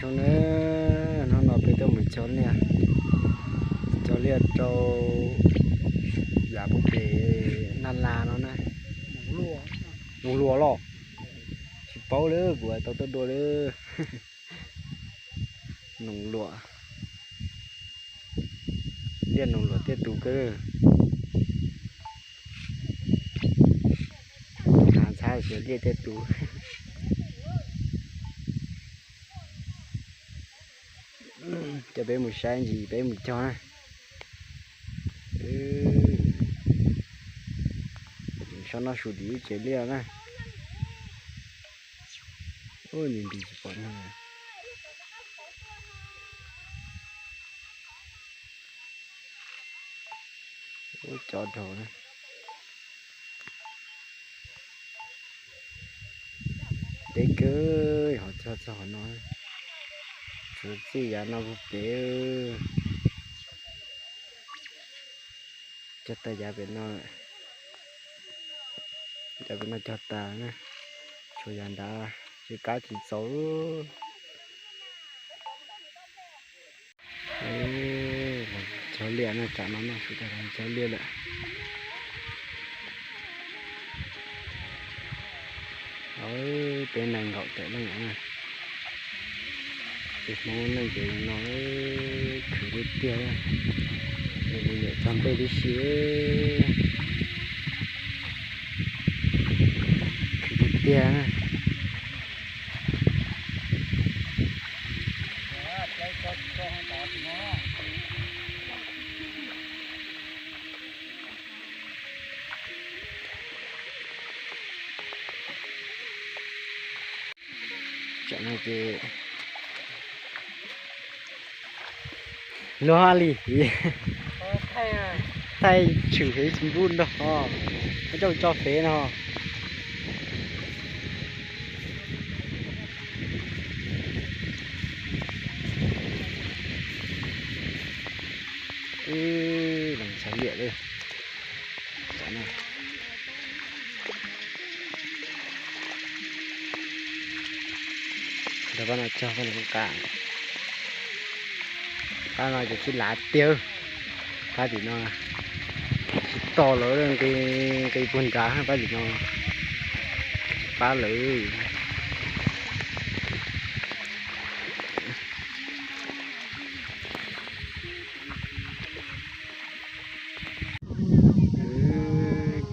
Na, hnub no peb tuaj mus cog liaj, cog liaj rau yav pem Naj Las no na. Noog Luam los? Tsis paub li, kuv tau tuaj dua li. Noog Luam, liaj Noog Luam tiaj tus kawg. Hav ntxhab xyov liaj tiaj tus. Coj peb mus saib ntsis peb mus cog na. Sab no su tim ib tsev liaj na. Ub, nti nti tsis pom neeg. Ub, cov dhau na. Deb kawg, ho txog txog qhov no, tsuav txij yav no puag pem. Cog tas yav pem no, yav pem no cog tas na, tshuav yav nrad tsis kab tsis txaus. Cog liaj no, tsam no no sawv daws cog liaj lawm. Peb nees nkaum tawm leej na. Ces Hmoob neej ces no khwv tiag tiag, nws mus nyuam txog nplej tib si, khwv tiag tiag. Tsam no ces luag li, thaij tshwm hev tsis npub nrog, muab coj tso fev no. Ib leeg tshaj liam li. Rau koj no cog koj lub qab, qab no ces tsis lav tiag. Pab tim no tsis to lawm, nqis puag nrad pab tim no, tsis pab lawm.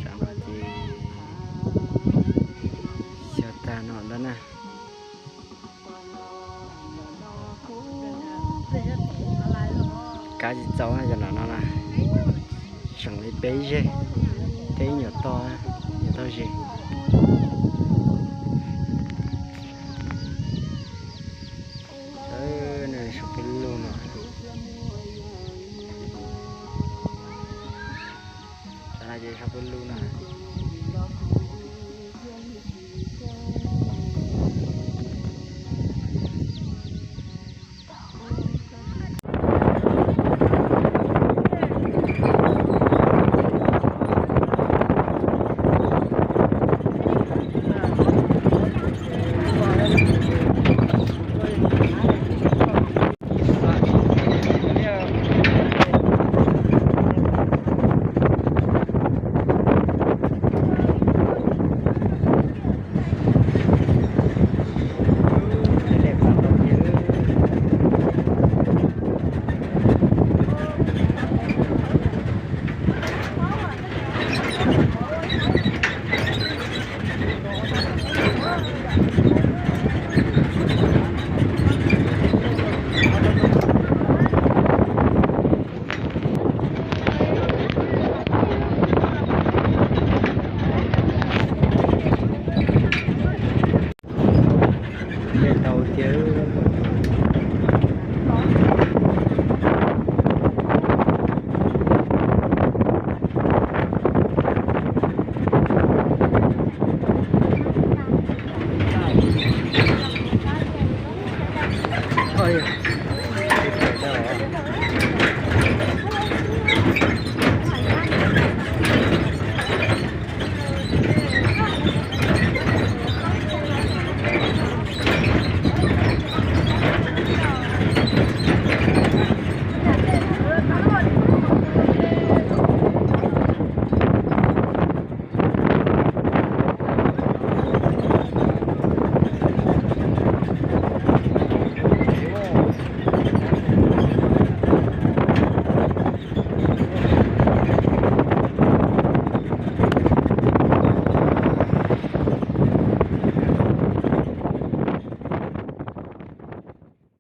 Tsam no ces xyov tag no ntag na. Kab tsis txaus cov no no na. Seem li peb zeg, thiab ib nyuag tog, nyuag tog zeg. Nws sau peb lug no. Cov no ces sau peb lug no. Dej tau tiag. Oj,